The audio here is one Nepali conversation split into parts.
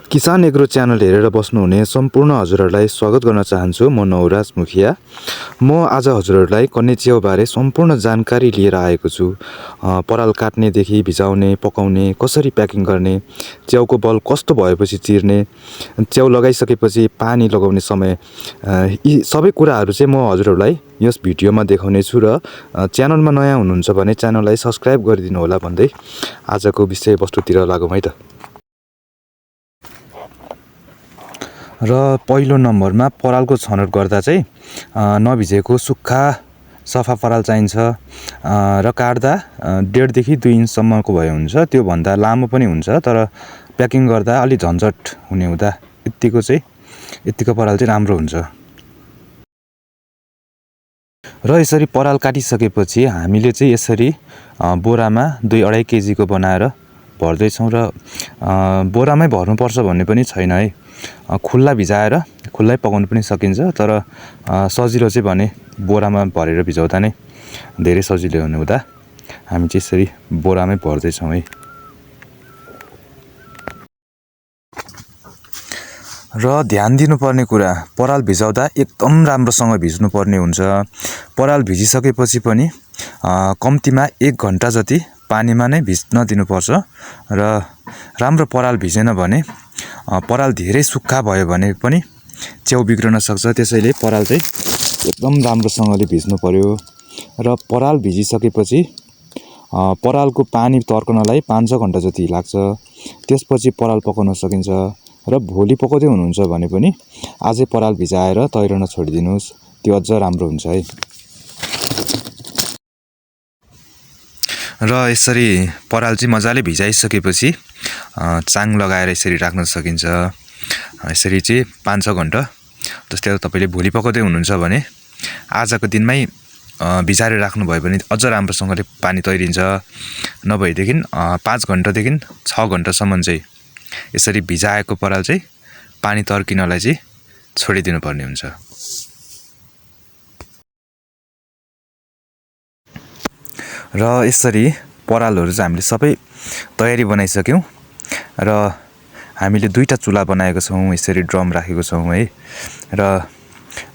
किसान एग्रो च्यानल हेरेर बस्नुहुने सम्पूर्ण हजुरहरूलाई स्वागत गर्न चाहन्छु। म नवराज मुखिया। म आज हजुरहरूलाई कन्या च्याउबारे सम्पूर्ण जानकारी लिएर आएको छु। पराल काट्नेदेखि भिजाउने, पकाउने, कसरी प्याकिङ गर्ने, च्याउको बल कस्तो भएपछि चिर्ने, च्याउ लगाइसकेपछि पानी लगाउने समय, यी सबै कुराहरू चाहिँ म हजुरहरूलाई यस भिडियोमा देखाउने छु। र च्यानलमा नयाँ हुनुहुन्छ भने च्यानललाई सब्सक्राइब गरिदिनु होला भन्दै आजको विषयवस्तुतिर लागौँ है त। र पहिलो नम्बरमा परालको छनौट गर्दा चाहिँ नभिजेको सुक्खा सफा पराल चाहिन्छ। र काट्दा 1.5 देखि 2 इन्चसम्मको भए हुन्छ। त्यो भन्दा लामो पनि हुन्छ, तर प्याकिङ गर्दा अलि झन्झट हुने हुँदा यतिको पराल चाहिँ राम्रो हुन्छ। र यसरी पराल काटिसकेपछि हामीले चाहिँ यसरी बोरामा 2-2.5 केजीको बनाएर भर्दैछौँ। र बोरामै भर्नुपर्छ भन्ने पनि छैन है। खुल्ला भिजाएर खुल्लै पकाउनु पनि सकिन्छ, तर सजिलो चाहिँ भने बोरामा भरेर भिजाउँदा नै धेरै सजिलो हुने हुँदा हामी चाहिँ यसरी बोरामै भर्दैछौँ है। र ध्यान दिनुपर्ने कुरा, पराल भिजाउँदा एकदम राम्रोसँग भिज्नुपर्ने हुन्छ। पराल भिजिसकेपछि पनि कम्तीमा 1 घन्टा जति पानीमा नै भिज्न दिनुपर्छ। र राम्रो पराल भिजेन भने, पराल धेरै सुक्खा भयो भने पनि च्याउ बिग्रन सक्छ। त्यसैले पराल चाहिँ एकदम राम्रोसँगले भिज्नु पर्यो। र पराल भिजिसकेपछि परालको पानी तर्कनलाई 5-6 घन्टा जति लाग्छ। त्यसपछि पराल पकाउन सकिन्छ। र भोलि पकाउँदै हुनुहुन्छ भने पनि आजै पराल भिजाएर तैरन छोडिदिनुहोस्, त्यो अझ राम्रो हुन्छ है। र यसरी पराल चाहिँ मजाले भिजाइसकेपछि चाङ लगाएर यसरी राख्न सकिन्छ। यसरी चाहिँ 5-6 घन्टा। जस्तै तपाईँले भोलि पकाउँदै हुनुहुन्छ भने आजको दिनमै भिजाएर राख्नुभयो भने अझ राम्रोसँगले पानी तैरिन्छ। नभएदेखि 5 घन्टादेखि 6 घन्टासम्म चाहिँ यसरी भिजाएको पराल चाहिँ पानी तर्किनलाई चाहिँ छोडिदिनु पर्ने हुन्छ। र यसरी परालहरू चाहिँ हामीले सबै तयारी बनाइसक्यौँ। र हामीले 2टा चुला बनाएको छौँ, यसरी ड्रम राखेको छौँ है। र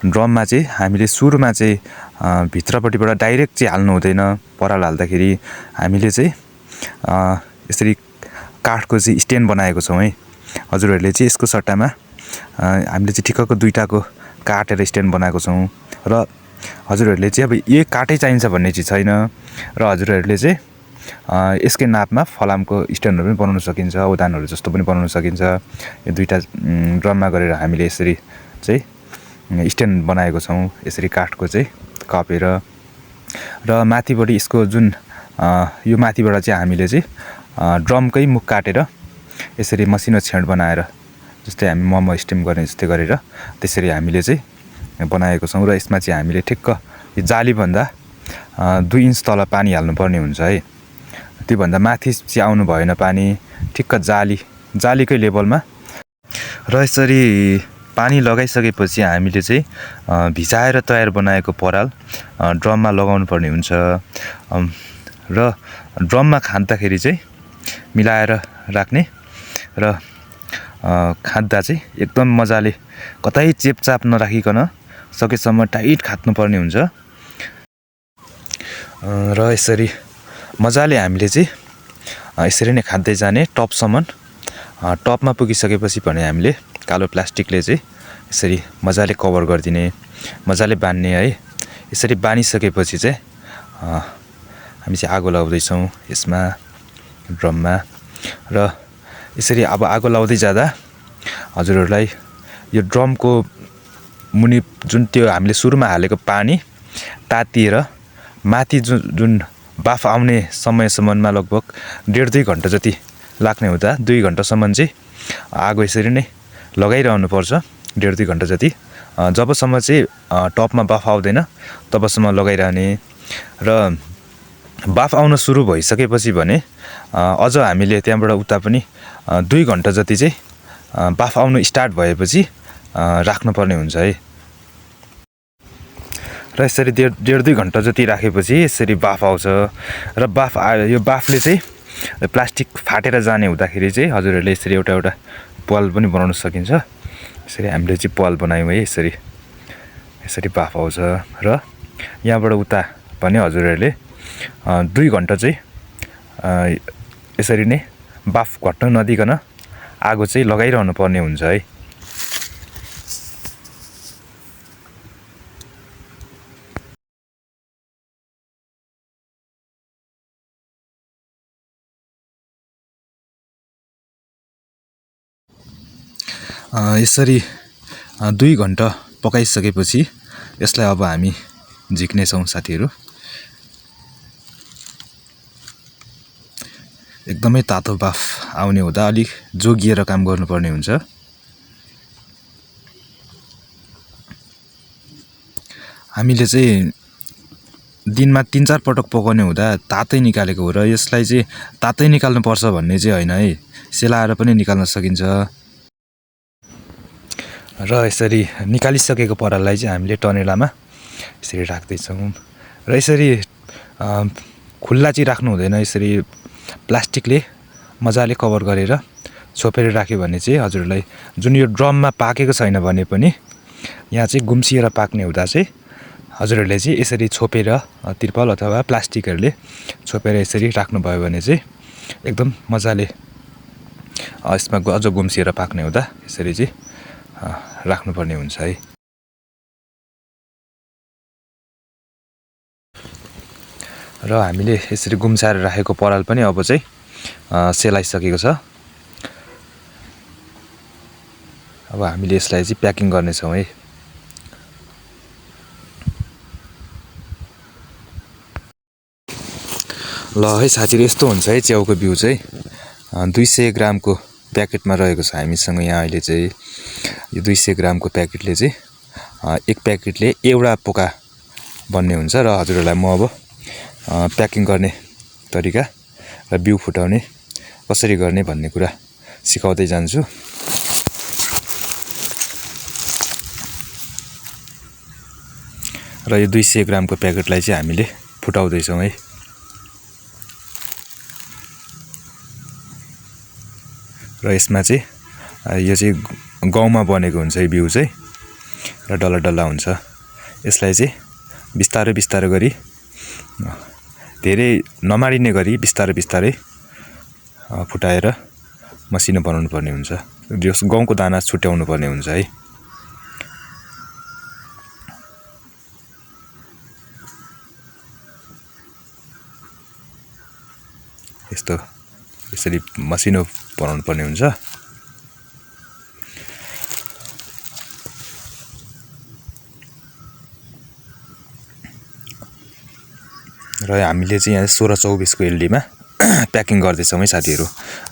ड्रममा चाहिँ हामीले सुरुमा चाहिँ भित्रपट्टिबाट डाइरेक्ट चाहिँ हाल्नु हुँदैन। पराल हाल्दाखेरि हामीले चाहिँ यसरी काठको चाहिँ स्ट्यान्ड बनाएको छौँ है। हजुरहरूले चाहिँ यसको सट्टामा हामीले चाहिँ ठिक्कको 2टाको काटेर स्ट्यान्ड बनाएको छौँ। र हजुरहरूले चाहिँ अब यो काठै चाहिन्छ भन्ने चाहिँ छैन। र हजुरहरूले चाहिँ यसकै नापमा फलामको स्ट्यान्डहरू पनि बनाउन सकिन्छ, ओदानहरू जस्तो पनि बनाउन सकिन्छ। यो 2टा ड्रममा गरेर हामीले यसरी चाहिँ स्ट्यान्ड बनाएको छौँ, यसरी काठको चाहिँ कपेर। र माथिबाट यसको जुन यो माथिबाट चाहिँ हामीले चाहिँ ड्रमकै मुख काटेर यसरी मसिनो छेड बनाएर, जस्तै हामी मोमो स्टिम गर्ने जस्तै गरेर त्यसरी हामीले चाहिँ बनाएको छौँ। र यसमा चाहिँ हामीले ठिक्क यो जालीभन्दा 2 इन्च तल पानी हाल्नुपर्ने हुन्छ है। त्योभन्दा माथि चाहिँ आउनु भएन पानी, ठिक्क जालीकै लेभलमा। र यसरी पानी लगाइसकेपछि हामीले चाहिँ भिजाएर तयार बनाएको पराल ड्रममा लगाउनु पर्ने हुन्छ। र ड्रममा खाँदाखेरि चाहिँ मिलाएर राख्ने। र खाँदा चाहिँ एकदम मजाले कतै चेपचाप नराखिकन सकेसम्म टाइट खात्नुपर्ने हुन्छ। र यसरी मजाले हामीले चाहिँ यसरी नै खाँदै जाने टपसम्म। टपमा पुगिसकेपछि भने हामीले कालो प्लास्टिकले चाहिँ यसरी मजाले कभर गरिदिने, मजाले बान्ने है। यसरी बानिसकेपछि चाहिँ हामी चाहिँ आगो लगाउँदैछौँ यसमा ड्रममा। र यसरी अब आगो लगाउँदै जाँदा हजुरहरूलाई यो ड्रमको मुनि जुन त्यो हामीले सुरुमा हालेको पानी तातिएर माथि जुन बाफ आउने समयसम्ममा लगभग 1.5-2 घन्टा जति लाग्ने हुँदा 2 घन्टासम्म चाहिँ आगो यसरी नै लगाइरहनु पर्छ, 1.5-2 घन्टा जति। जबसम्म चाहिँ टपमा बाफ आउँदैन तबसम्म लगाइरहने। र बाफ आउन सुरु भइसकेपछि भने अझ हामीले त्यहाँबाट उता पनि 2 घन्टा जति चाहिँ बाफ आउनु स्टार्ट भएपछि राख्नुपर्ने हुन्छ है। र यसरी 1.5-2 घन्टा जति राखेपछि यसरी बाफ आउँछ। र यो बाफले चाहिँ प्लास्टिक फाटेर जाने हुँदाखेरि चाहिँ हजुरहरूले यसरी एउटा पाल पनि बनाउन सकिन्छ। यसरी हामीले चाहिँ पाल बनायौँ है। यसरी बाफ आउँछ र यहाँबाट उता भने हजुरहरूले 2 घन्टा चाहिँ यसरी नै बाफ घट्न नदिकन आगो चाहिँ लगाइरहनु पर्ने हुन्छ है। यसरी 2 घन्टा पकाइसकेपछि यसलाई अब हामी झिक्नेछौँ साथीहरू। एकदमै तातो बाफ आउने हुँदा अलिक जोगिएर काम गर्नुपर्ने हुन्छ। हामीले चाहिँ दिनमा 3-4 पटक पकाउने हुँदा तातै निकालेको हो र यसलाई चाहिँ तातै निकाल्नुपर्छ भन्ने चाहिँ होइन है। सेलाएर पनि निकाल्न सकिन्छ। र यसरी निकालिसकेको पराललाई चाहिँ हामीले टनेलामा यसरी राख्दैछौँ र यसरी खुल्ला चाहिँ राख्नु हुँदैन। यसरी प्लास्टिकले मजाले कभर गरेर छोपेर राख्यो भने चाहिँ हजुरलाई जुन यो ड्रममा पाकेको छैन भने पनि यहाँ चाहिँ गुम्सिएर पाक्ने हुँदा चाहिँ हजुरहरूले चाहिँ यसरी छोपेर तिर्पाल अथवा प्लास्टिकहरूले छोपेर यसरी राख्नुभयो भने चाहिँ एकदम मजाले यसमा अझ गुम्सिएर पाक्ने हुँदा यसरी चाहिँ राख्नुपर्ने हुन्छ है। र हामीले यसरी गुम्साएर राखेको पराल पनि अब चाहिँ सेलाइसकेको छ। अब हामीले यसलाई चाहिँ प्याकिङ गर्नेछौँ है। ल है साथीहरू, यस्तो हुन्छ है च्याउको बिउ चाहिँ। 200 ग्रामको प्याकेटमा रहेको छ हामीसँग यहाँ अहिले चाहिँ। यो 200 ग्रामको प्याकेटले चाहिँ एक प्याकेटले एउटा पोका बन्ने हुन्छ। र हजुरहरूलाई म अब प्याकिङ गर्ने तरिका र बिउ फुटाउने कसरी गर्ने भन्ने कुरा सिकाउँदै जान्छु। र यो 200 ग्रामको प्याकेटलाई चाहिँ हामीले फुटाउँदैछौँ है। र यसमा चाहिँ यो चाहिँ गाउँमा बनेको हुन्छ है बिउ चाहिँ, र डल्ला डल्ला हुन्छ। यसलाई चाहिँ बिस्तारै गरी धेरै नमाडिने गरी बिस्तारै फुटाएर मसिनो बनाउनु पर्ने हुन्छ। यो गहुँको दाना छुट्याउनु पर्ने हुन्छ है। यसरी मसिनो बनाउनु पर्ने हुन्छ। र हामीले चाहिँ यहाँ 16-24 को एलडीमा प्याकिङ गर्दैछौँ है साथीहरू।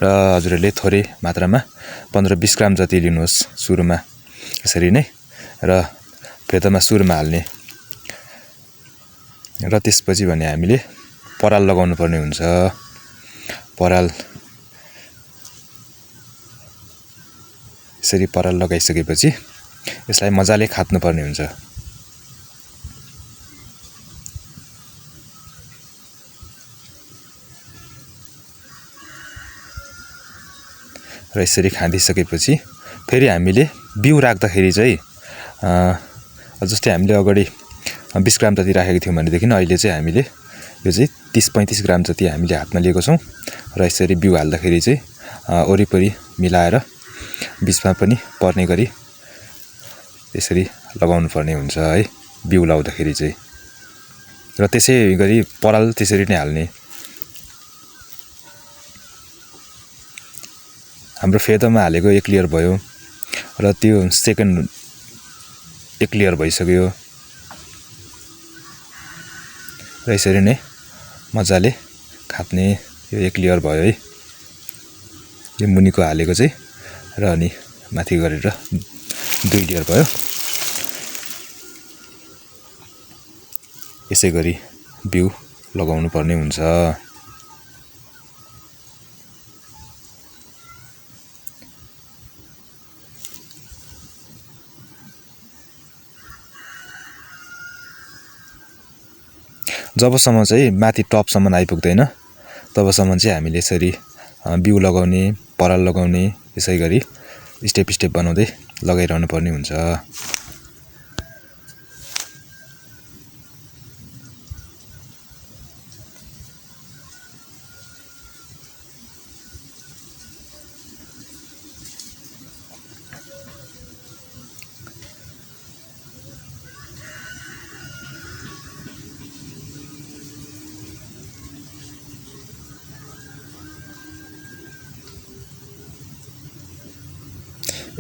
र हजुरहरूले थोरै मात्रामा 15-20 ग्राम जति लिनुहोस् सुरुमा यसरी नै, र फेदमा सुरुमा हाल्ने। र त्यसपछि भने हामीले पराल लगाउनु पर्ने हुन्छ। पराल यसरी पराल लगाइसकेपछि यसलाई मजाले खात्नुपर्ने हुन्छ। र यसरी खाँदिसकेपछि फेरि हामीले बिउ राख्दाखेरि चाहिँ जस्तै हामीले अगाडि 20 ग्राम जति राखेको थियौँ भनेदेखि अहिले चाहिँ हामीले यो चाहिँ 30-35 ग्राम जति हामीले हातमा लिएको छौँ। र यसरी बिउ हाल्दाखेरि चाहिँ वरिपरि मिलाएर बिचमा पनि पर्ने गरी त्यसरी लगाउनु पर्ने हुन्छ है बिउ लाउँदाखेरि चाहिँ। र त्यसै गरी पराल त्यसरी नै हाल्ने। हाम्रो फेदमा हालेको 1 लेयर भयो र त्यो सेकेन्ड 1 लेयर भइसक्यो। र यसरी नै मजाले खात्ने। यो 1 लेयर भयो है। यो मुनिको हालेको चाहिँ, र अनि माथि गरेर 2 लेयर भयो। यसै गरी बिउ लगाउनु पर्ने हुन्छ। जबसम्म चाहिँ माथि टपसम्म आइपुग्दैन तबसम्म चाहिँ हामीले यसरी बिउ लगाउने, पराल लगाउने, यसै गरी स्टेप स्टेप बनाउँदै लगाइरहनु पर्ने हुन्छ।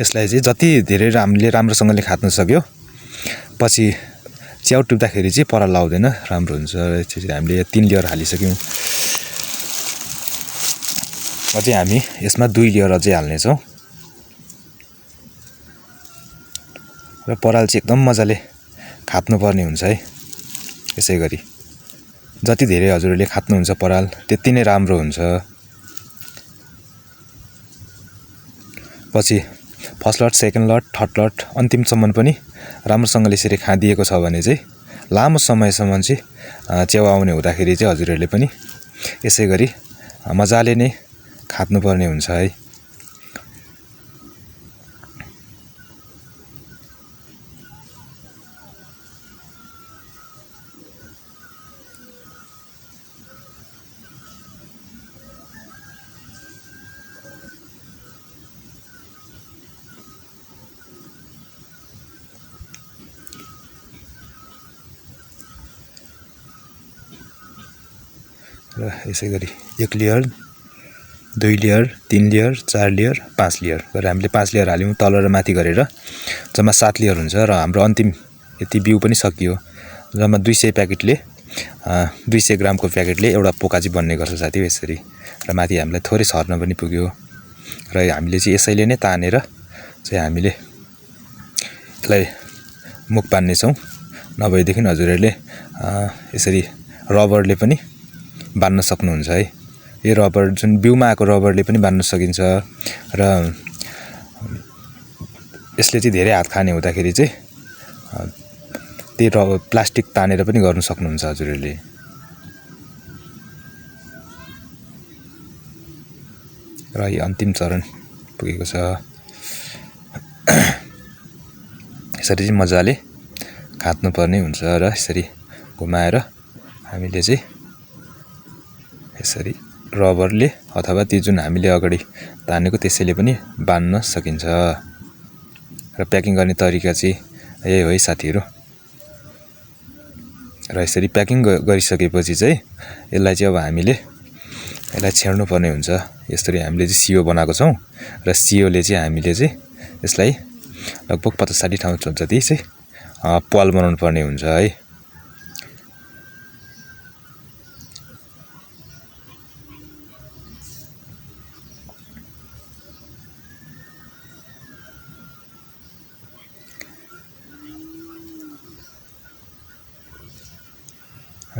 यसलाई चाहिँ जति धेरै हामीले राम्रोसँगले खाद्न सक्यो पछि च्याउ टिप्दाखेरि चाहिँ पराल लाउँदैन, राम्रो हुन्छ। त्यसरी हामीले 3 लेयर हालिसक्यौँ। अझै हामी यसमा 2 लेयर अझै हाल्नेछौँ र पराल चाहिँ एकदम मजाले खाप्नुपर्ने हुन्छ है। यसै गरी जति धेरै हजुरहरूले खाप्नुहुन्छ पराल त्यति नै राम्रो हुन्छ। पछि first lot, second lot, third lot अन्तिमसम्म पनि राम्रोसँगले यसरी खादिएको छ भने चाहिँ लामो समयसम्म चाहिँ च्याउ आउने हुँदाखेरि चाहिँ हजुरहरूले पनि यसै गरी मजाले नै खाप्नुपर्ने हुन्छ है। र यसै गरी 1 layer, 2 layer, 3 layer, 4 layer, 5 layer गरेर हामीले 5 लेयर हाल्यौँ तल र माथि गरेर जम्मा 7 लेयर हुन्छ। र हाम्रो अन्तिम यति बिउ पनि सकियो। जम्मा 200 प्याकेटले 200 ग्रामको प्याकेटले एउटा पोका चाहिँ बन्ने गर्छ साथी यसरी। र माथि हामीलाई थोरै सर्न पनि पुग्यो। र हामीले चाहिँ यसैले नै तानेर चाहिँ हामीले यसलाई मुख बान्नेछौँ। नभएदेखि हजुरहरूले यसरी रबरले पनि बान्न सक्नुहुन्छ है। यो रबर जुन बिउमा आएको रबरले पनि बान्न सकिन्छ। र यसले चाहिँ धेरै हात खाने हुँदाखेरि चाहिँ त्यो प्लास्टिक तानेर पनि गर्न सक्नुहुन्छ हजुरहरूले। र यो अन्तिम चरण पुगेको छ। यसरी चाहिँ मजाले खाद्नुपर्ने हुन्छ र यसरी घुमाएर हामीले चाहिँ यसरी रबरले अथवा त्यो जुन हामीले अगाडि तानेको त्यसैले पनि बान्न सकिन्छ। र प्याकिङ गर्ने तरिका चाहिँ यही हो है साथीहरू। र यसरी प्याकिङ गरिसकेपछि चाहिँ यसलाई चाहिँ अब हामीले यसलाई छेड्नु पर्ने हुन्छ। यसरी हामीले चाहिँ सियो बनाएको छौँ र सियोले चाहिँ हामीले चाहिँ यसलाई लगभग 50-60 ठाउँ जति चाहिँ पाल बनाउनु पर्ने हुन्छ है।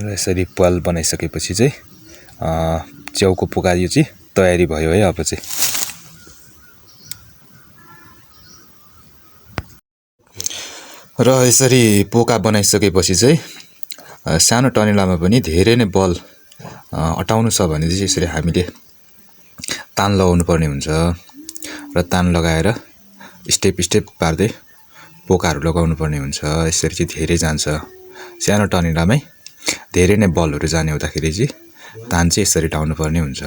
र यसरी पाल बनाइसकेपछि चाहिँ च्याउको पोका यो चाहिँ तयारी भयो है। अब चाहिँ र यसरी पोका बनाइसकेपछि चाहिँ सानो टनेलामा पनि धेरै नै बल अटाउनु छ भने चाहिँ यसरी हामीले तान लगाउनु पर्ने हुन्छ। र तान लगाएर स्टेप स्टेप पार्दै पोकाहरू लगाउनु पर्ने हुन्छ। यसरी चाहिँ धेरै जान्छ। सानो टनेलामै धेरै नै बलहरू जाने हुँदाखेरि चाहिँ तान चाहिँ यसरी टाउनु पर्ने हुन्छ।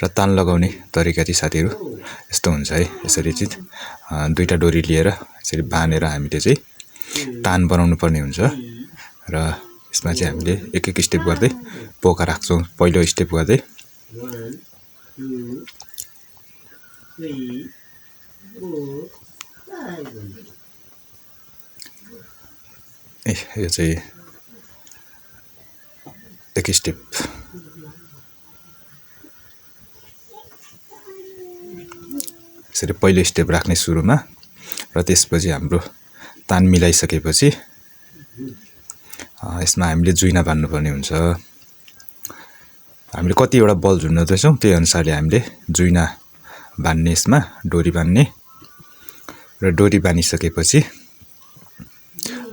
र तान लगाउने तरिका चाहिँ साथीहरू यस्तो हुन्छ है। यसरी चाहिँ 2टा डोरी लिएर यसरी बाँधेर हामीले चाहिँ तान बनाउनु पर्ने हुन्छ। र यसमा चाहिँ हामीले एक एक स्टेप गर्दै पोका राख्छौँ। पहिलो स्टेप गर्दै यो चाहिँ एक स्टेप यसरी पहिलो स्टेप राख्ने सुरुमा। र त्यसपछि हाम्रो तान मिलाइसकेपछि यसमा हामीले जुइना बान्नुपर्ने हुन्छ। हामीले कतिवटा बल झुन्ड्याउँदैछौँ त्यही अनुसारले हामीले जुइना बान्ने, यसमा डोरी बान्ने। र डोरी बानिसकेपछि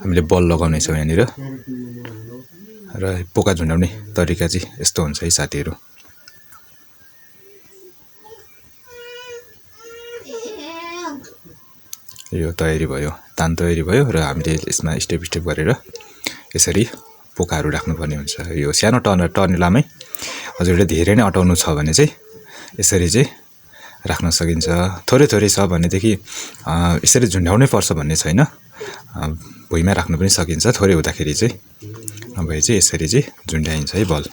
हामीले बल लगाउने छौँ यहाँनिर। र पोका झुन्डाउने तरिका चाहिँ यस्तो हुन्छ है साथीहरू। यो तयारी भयो, तान तयारी भयो र हामीले यसमा स्टेप गरेर यसरी पोकाहरू राख्नुपर्ने हुन्छ। यो सानो टर्नेलामै हजुरले धेरै नै अटाउनु छ भने चाहिँ यसरी चाहिँ राख्न सकिन्छ। थोरै छ भनेदेखि यसरी झुन्ड्याउनै पर्छ भन्ने छैन, भुइँमा राख्नु पनि सकिन्छ। थोरै हुँदाखेरि चाहिँ नभए चाहिँ यसरी चाहिँ झुन्ड्याइन्छ है बल।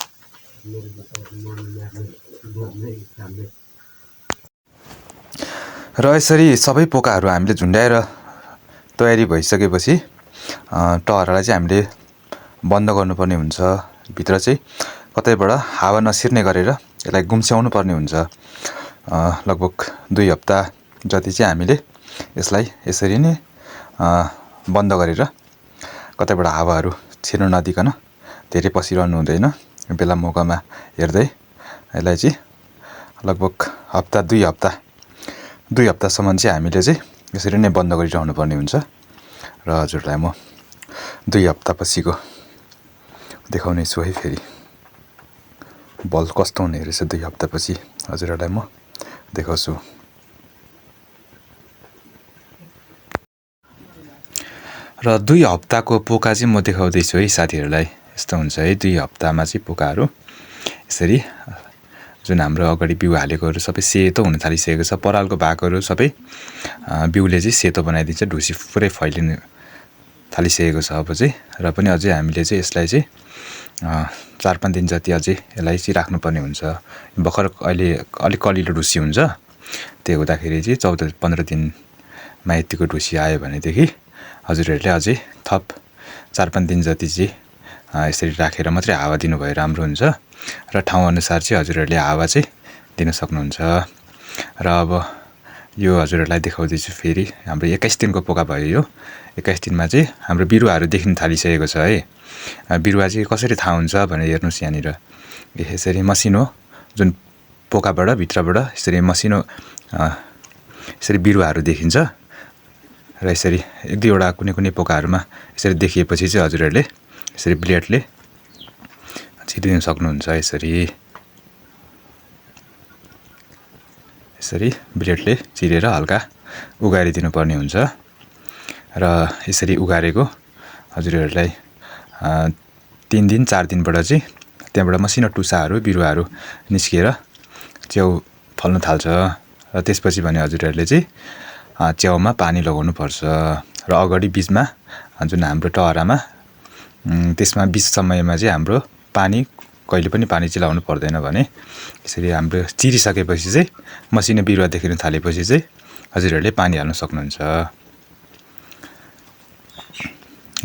र यसरी सबै पोकाहरू हामीले झुन्ड्याएर तयारी भइसकेपछि टहरालाई चाहिँ हामीले बन्द गर्नुपर्ने हुन्छ। भित्र चाहिँ कतैबाट हावा नसिर्ने गरेर यसलाई गुम्स्याउनु पर्ने हुन्छ। लगभग 2 हप्ता जति चाहिँ हामीले यसलाई यसरी नै बन्द गरेर कतैबाट हावाहरू छिर्न नदिकन धेरै पसिरहनु हुँदैन। बेला मौकामा हेर्दै यसलाई चाहिँ लगभग 2 हप्तासम्म चाहिँ हामीले चाहिँ यसरी नै बन्द गरिरहनु पर्ने हुन्छ। र हजुरलाई म 2 हप्ता पछिको देखाउने छु है। फेरि बल कस्तो हुने रहेछ 2 हप्तापछि हजुरहरूलाई म देखाउँछु। र 2 हप्ताको पोका चाहिँ म देखाउँदैछु है साथीहरूलाई। यस्तो हुन्छ है 2 हप्तामा चाहिँ पोकाहरू यसरी जुन हाम्रो अगाडि बिउ हालेकोहरू सबै सेतो हुन थालिसकेको छ। परालको भागहरू सबै बिउले चाहिँ सेतो बनाइदिन्छ, ढुसी पुरै फैलिन थालिसकेको छ अब चाहिँ। र पनि अझै हामीले चाहिँ यसलाई चाहिँ 4-5 दिन जति अझै यसलाई चाहिँ राख्नुपर्ने हुन्छ। भर्खर अहिले अलिक कलिलो ढुसी हुन्छ, त्यो हुँदाखेरि चाहिँ 14-15 दिनमा यतिको ढुसी आयो भनेदेखि हजुरहरूले अझै थप 4-5 दिन जति चाहिँ यसरी राखेर मात्रै हावा दिनुभयो राम्रो हुन्छ। र ठाउँअनुसार चाहिँ हजुरहरूले हावा चाहिँ दिन सक्नुहुन्छ। र अब यो हजुरहरूलाई देखाउँदैछु। फेरि हाम्रो 21 दिनको पोका भयो। यो 21 दिनमा चाहिँ हाम्रो बिरुवाहरू देखिन थालिसकेको छ है। बिरुवा चाहिँ कसरी थाहा हुन्छ भनेर हेर्नुहोस्। यहाँनिर यसरी मसिनो जुन पोकाबाट भित्रबाट यसरी मसिनो यसरी बिरुवाहरू देखिन्छ। र यसरी 1-2वटा कुनै पोकाहरूमा यसरी देखिएपछि चाहिँ हजुरहरूले यसरी ब्लेडले छिरिदिन सक्नुहुन्छ। यसरी ब्लेडले चिरेर हल्का उगारिदिनु पर्ने हुन्छ। र यसरी उगारेको हजुरहरूलाई 3 दिन 4 दिनबाट चाहिँ त्यहाँबाट मसिनो टुसाहरू बिरुवाहरू निस्किएर च्याउ फल्न थाल्छ। र त्यसपछि भने हजुरहरूले चाहिँ च्याउमा पानी लगाउनु पर्छ। र अगाडि बिचमा जुन हाम्रो टहरामा त्यसमा बिच समयमा चाहिँ हाम्रो पानी कहिले पनि पानी चाहिँ लाउनु पर्दैन भने यसरी हाम्रो चिरिसकेपछि चाहिँ मसिनो बिरुवा देखिन थालेपछि चाहिँ हजुरहरूले पानी हाल्न सक्नुहुन्छ।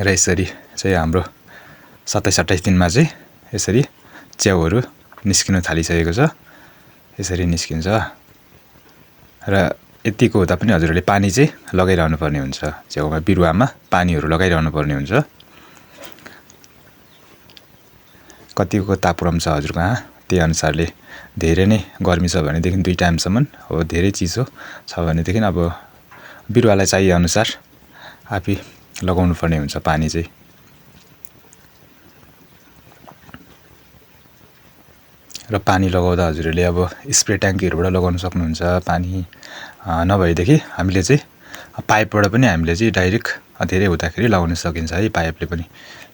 र यसरी चाहिँ हाम्रो 27-28 दिनमा चाहिँ यसरी च्याउहरू निस्किन थालिसकेको छ। यसरी निस्किन्छ। र यतिको हुँदा पनि हजुरहरूले पानी चाहिँ लगाइरहनु पर्ने हुन्छ। च्याउमा बिरुवामा पानीहरू लगाइरहनु पर्ने हुन्छ। कतिको तापक्रम छ हजुर कहाँ त्यही अनुसारले धेरै नै गर्मी छ भनेदेखि 2 टाइमसम्म, अब धेरै चिसो छ भनेदेखि अब बिरुवालाई चाहिए अनुसार आफै लगाउनु पर्ने हुन्छ पानी चाहिँ। र पानी लगाउँदा हजुरहरूले अब स्प्रे ट्याङ्कीहरूबाट लगाउन सक्नुहुन्छ पानी। नभएदेखि हामीले चाहिँ पाइपबाट पनि हामीले चाहिँ डाइरेक्ट धेरै हुँदाखेरि लगाउन सकिन्छ है। पाइपले पनि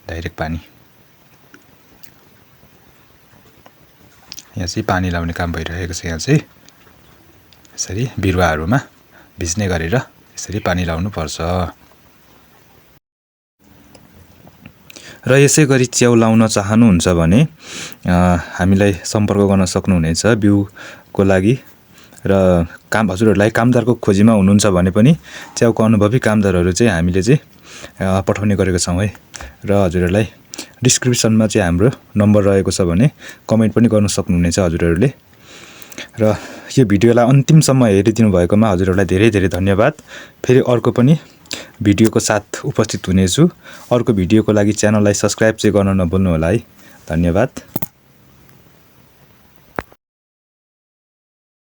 डाइरेक्ट पानी यहाँ चाहिँ पानी लाउने काम भइरहेको छ। यहाँ चाहिँ यसरी बिरुवाहरूमा भिज्ने गरेर यसरी पानी लाउनु पर्छ। र यसै गरी च्याउ लाउन चाहनुहुन्छ भने हामीलाई सम्पर्क गर्न सक्नुहुनेछ बिउको लागि। र हजुरहरूलाई कामदारको खोजीमा हुनुहुन्छ भने पनि च्याउको अनुभवी कामदारहरू चाहिँ हामीले चाहिँ पठाउने गरेको छौँ है। र हजुरहरूलाई डिस्क्रिप्सनमा चाहिँ हाम्रो नम्बर रहेको छ भने कमेन्ट पनि गर्न सक्नुहुनेछ हजुरहरूले। र यो भिडियोलाई अन्तिमसम्म हेरिदिनु भएकोमा हजुरहरूलाई धेरै धेरै धन्यवाद। फेरि अर्को पनि भिडियोको साथ उपस्थित हुनेछु। अर्को भिडियोको लागि च्यानललाई सब्सक्राइब चाहिँ गर्न नभुल्नु होला है। धन्यवाद।